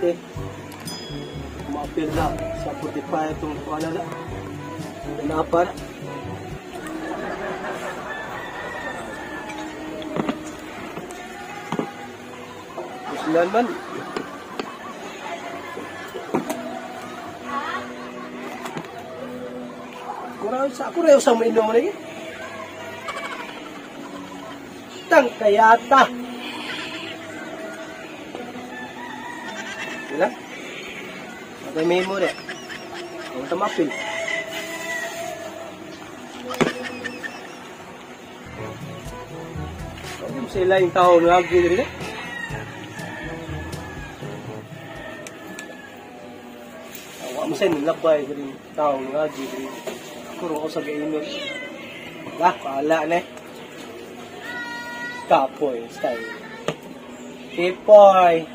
Ate. Maapil na sa 45 itong kuha na. Napa na. Puslan man. Kurang sa ako rin sa mainom lagi. Tang kayata. Wala? Patay memo rin. Ang tamapil. Hindi mo sila yung tao na agi rin eh. Awa mo sa'yo nilabay rin tao na agi rin. Ako rin ako sa gainod. Wala, paala na eh. Kapoy, style. Kipoy.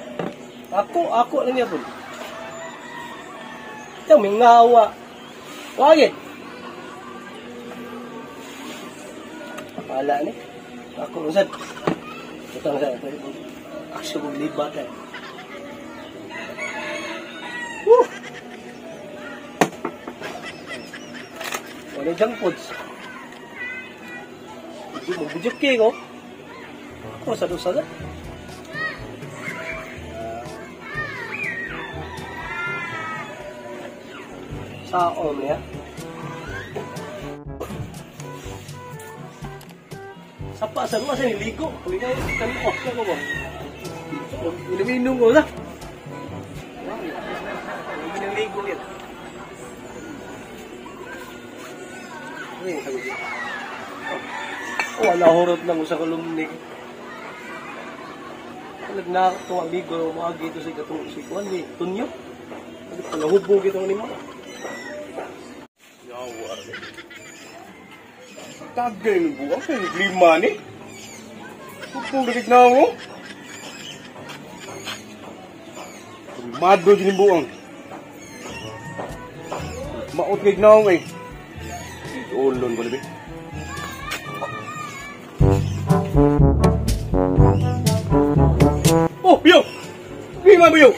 Ako lang yan po. Ito, may ngawa. Wagit. Paala na eh. Ako rin saan. Ito ang saan. Aksyo kong libat eh. Woo! Wala junk foods. Magbudyo kayo ko. Ako sa dosa na. Saon niya. Sapa sa luwas ni ligo. Ikaw kan off na ko ba? Inom-inom ko na. Inom ligo yan. Oh, wala horot lang usa ka lumnig. Nag na itong amigo, mga gito sa katong si Kuan ni Tunyo. Nahubog itong nimo. Yawa. Tagay ng buwang sa lima ni. Pupong dagig na mo. Mado din buwang. Maot kay naong eh. Ulon ko labi. Oh, yo. Lima ba yo?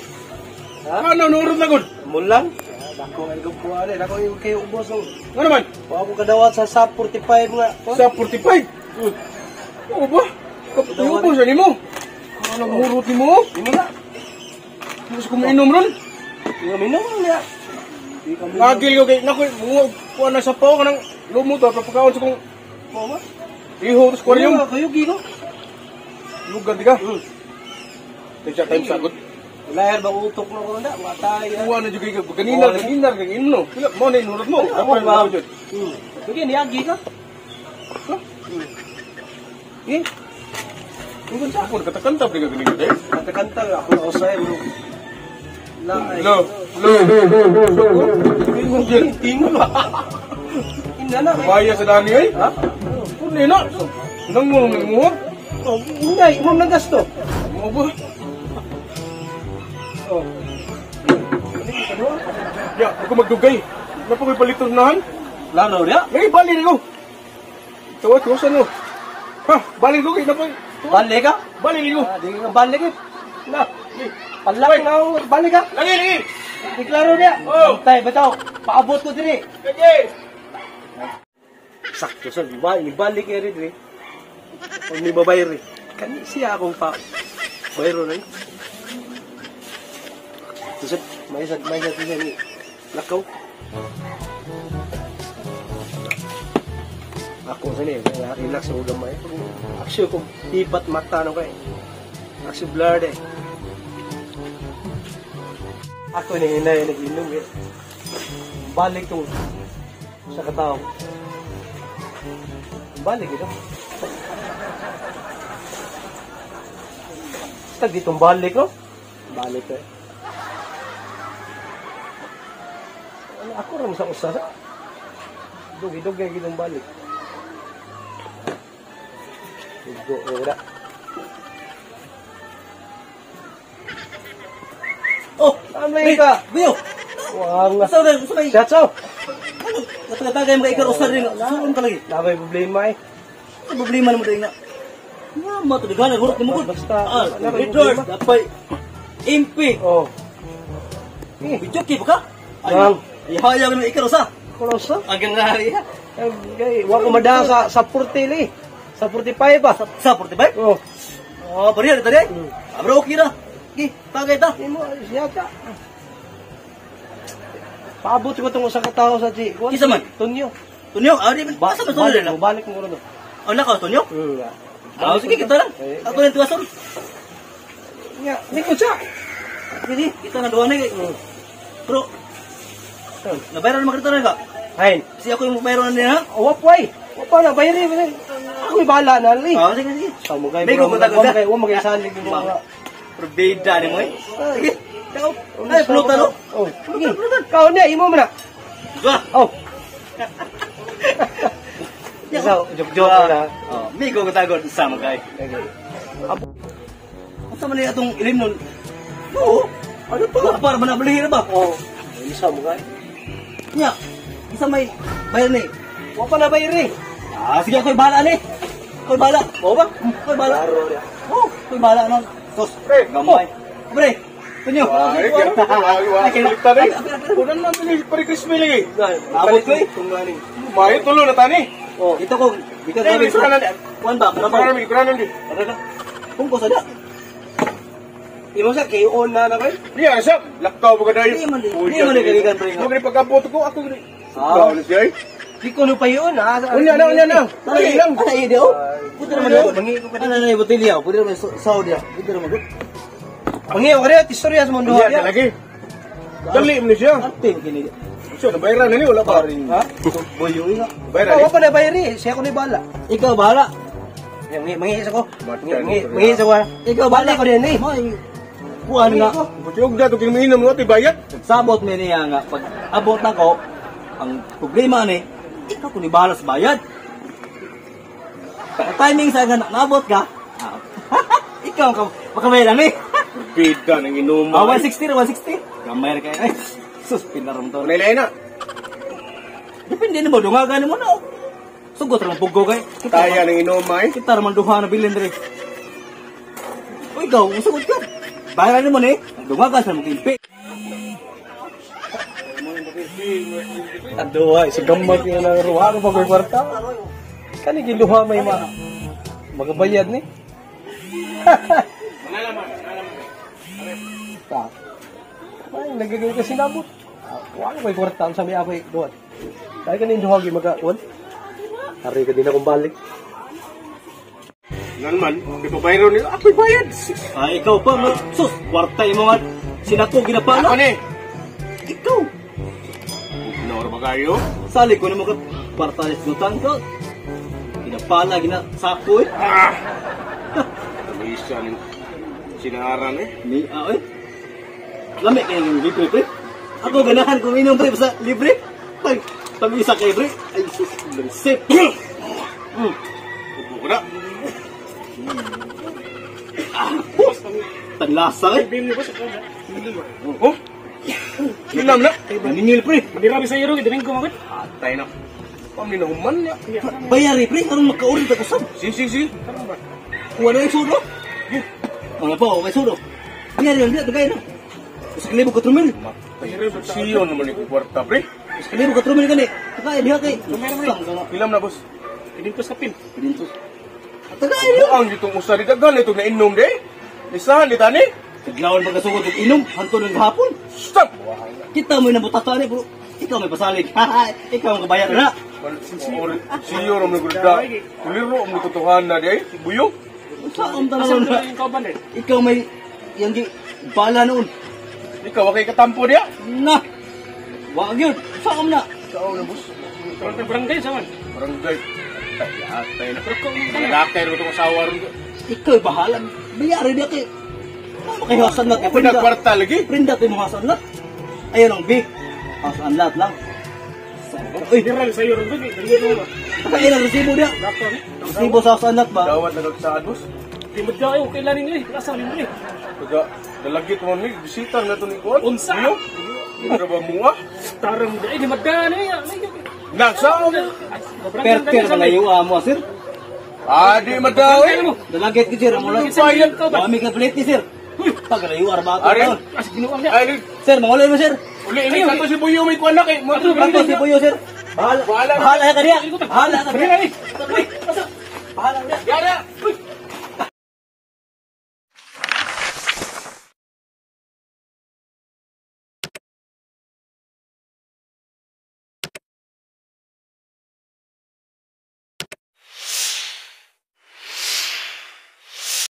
Ha? Ano nurot na gud? Mulang. Dako ay gugwa ni, dako yung kayo ubos ng. Ano man? Wa ako kadawat sa SAP 45 nga. SAP 45? Oo ba? Kapatay sa nimo. Ano murot nimo? Nimo na. Gusto ko mainom ron. Di ka minom na. Nagil ko kay nako kuha na sa pao kanang lumot pa pagkaon sa kong mo ba? Iho sa aquarium. Kayo gigo. Lugar di ka. Tensya time sagot. Lahir ba utok na ko na? Matay. Kuha na jud kay ganina ganina kay ino. Pila mo na inurot mo. Ako ba jud. Sige niagi ka. Eh. Tungkol sa ako nakatakanta pre ka ganina day. Katakanta ako na usay bro. La. Lo. Lo. Tingog jud tingog. Ina na. Baya sa dani ay. Ha? Kundi na. Nang mo mo. Oh, inday, mo nang gasto. Mo ba? Oh. Ya, ako magdugay. Napakoy paliton nahan. Lano ya? Lagi bali ko. Tawa ko sa no. Ha, bali ko kay napoy. Bali ka? Bali ko. Ah, di ka bali ka. Na. Palak na bali ka. Lagi lagi. Deklaro niya. Oh. Tay bitaw. Paabot ko diri. Lagi. Sakto sa bali, balik eri diri. Pag ni babay ri. Kani siya akong pa. Bayro na. Tusad, may sad siya ni lakaw. Ako sa niya, relax ako gamay. Aksyo kong ibat mata no kay. Aksyo blurred eh. Ako ni hinay nag-inom eh. Balik tong sa katao. Balik ito. Tag ditong balik no? Balik eh. Ako rin sa usa. Dugi-dugi gitong balik. Dugo ora. Oh, amay ka. Biyo. Wang. Sa rin, sa rin. Shout out. Natagay mo kay ikaw usa rin. Suon ka lagi. Nabay problema eh. Ano problema nimo dai nga? Nga mo to digana gurot nimo gud. Basta Edward, dapay MP. Oh. Eh. Video kay ka? Ay, Ang. ihayag mo ikaw sa. Kulo sa. Ang gangari. Kay wa ko madaha sa 40 li. Sa 45 ba? Sa 45? Oh. Oh, bariya dito dai. Ah, bro, okay ra. Gi, tagay ta. Imo siya ta. Paabot ko tong usa ka tawo sa si. Kinsa man? Tonyo. Tunyo, ah, di ba? Asa ba tunyo na? Balik mo ron. Oh, nakaw tunyo. Ah, sige kita lang. Eh, Ako lang tuwason. Nya, lingkod siya. Sige, kita na duha na kay. Bro, nabayran naman kita na ka. Hain. Si ako yung bayran na niya. Wa pay. Wa pa na bayri. Ako bahala na li. Ah, sige, sige. Sa mo kay. May gumunta ko Wa magay salig yung mga. Pero bida ni mo eh. Sige. Ikaw. Ay, pulutan no. Oh, sige. Kaon niya imo man na. Ba. Oh. Isa, joke-joke na. Oh, may gugutagod sa mga kay. Okay. Unsa man niya atong ilim nun? Oo. Ano pa? Para man nabalihira ba? Oh, isa mo kay. Nya. Isa may bayar ni. Wa pa na bayri. Ah, sige ako'y bahala ni. Ako'y bahala. Oo ba? Ako'y bahala. Klaro niya. Oo, ako'y bahala nun. Sos, Pre, gamay. Pre, tunyo. Ay, Kunan na tuloy pare Christmas lagi. Abot ko eh. Tungganing. Mayo tulo na tani. Oh, Ito ko, gikan Eh, kami. kunan na. Kuan ba? Kunan Karabaw. na, kunan na. Tara Kung ko sa da. Imo sa kay on na na kay. Niya sa lakaw ba kadayo. Di man di man di kaibigan, pre, nga. Mo gani pagkabot ko ako gani. Ah. Ah. Siya. Eh. Di ko no pa yun ha. Unya na, unya na. Ay lang. Ay, di oh. Puto naman yun. Mangi ko Ano na yung botilya? Pwede naman sa dia. Pwede naman good. Mangi ko kaya istorya sa mundo Unya ya. na lagi. Dali mo ni siya. Arte kini. Siya nabayran na ni wala pa. Ha? Boyo nga. Bayran Wa ni. pa na bayri, siya ko ni bala. Ikaw bahala. Mangi mangi sa ko. Bata, Mangi mangi sa ko. Ikaw bahala. Bala ko din eh. May kuan nga. Buti og dato kay miinom mo ti bayad. Sabot mi niya nga pag abot nako ang problema ni ikaw kun bahala sa bayad. Ang timing sa nga naabot ka. Ah, ikaw ang makabayaran ni. Bida nang inom. Ah, 160 ra 160. Gamay ra kay. Ay, sus pinarom to. Lain na. Depende nimo dungagan nimo na. Oh. Sugot ra man pugo kay. Taya nang inom ay. Kita ra man duha na bilin diri. Uy, ikaw, sugot ka. Bayaran nimo ni. Dungagan sa mo kimpi. Aduha, sa gamag yung nang ruha ko pag kwarta. Kani giluha may ma. Magabayad ni. Ta. Ay, nagagawin ka sinabot. Wala ko kwarta sa may ako duhat. Kaya kanin duha gi maga kuan. Ari ka din akong balik. Nan man, di pa bayron ni ako'y bayad. Ah, ikaw pa, nga. Sus, kwarta imo nga. Sinako Ako ginapala. ni. Ikaw. Nor ba kayo? Sali ko nimo ka kwarta ni sugtan ko. Ginapala gina sako eh. Ah. Tamisa ning sinaran eh. Ni ah eh. Lami kay ng libre pre. Ako ganahan kung inom pre basta libre. Pag pag-isa kay pre. Ay sus, sip. Ubo ko na. Ah, Tanlasa eh. Oh. Ilam na. Naningil pre. Atay na. Pamni na human niya. Bayari pre aron makauri ta kusab. Si si si. Kuha na yung sudo. Mga po, okay sudo. Bayari lang diya, tagay na. 1,004 mil. Siyo naman ni kwarta pre. 1,004 mil gani. Tagay diha kay. Ilam na boss. Pinintos. Tagay diha. Buang ditong usa di daghan itong nainom de. Isahan di tani. Tiglawon pagkasugod og inom hantod ng hapon. Stop. Kita mo yung nabutata ni bro. Ikaw may pasalig. Ikaw ang kabayar na. Siyo ram nagurda. Kuliro ang totohan na di. Buyong. Saan tanon na? Ikaw may yang gi bala noon. Ikaw wa kay katampo diya. Na. Wa gyud. Saan na? Sao na boss? Barangay sa man. Barangay. Atay, atay na. Lalaki ro itong asawa ron. Ikaw bahala. Bayari diha kay. Makahiwasan lahat. Ako na kwarta lagi. Prinda tayo mga hasan lahat. Ayun ang big. Hasan lahat lang. Uy, Taka ang resibo niya. Resibo sa hasan lahat ba? Dawat na nagsaad boss. Taga dalagit mo ni bisita na to ni kuan. Unsa? Iyo? Hindi ba mua? Nasa Perter na ngayon mo, sir. Adi madaw eh. Dalagit ko, sir. Ang ulan. Bayad ka Mami ka plate ni, sir. Pagalayo arba ato. Ari. Taon. As ginuang niya. Ay, Sir, manguloy mo, sir. uli uli kato si Buyo may kuan na kay. Mo Kato si Puyo, sir. Bahala. Bahala na. Bahala ka niya. Bahala ka niya. Dali. Bahala ka niya. Yara.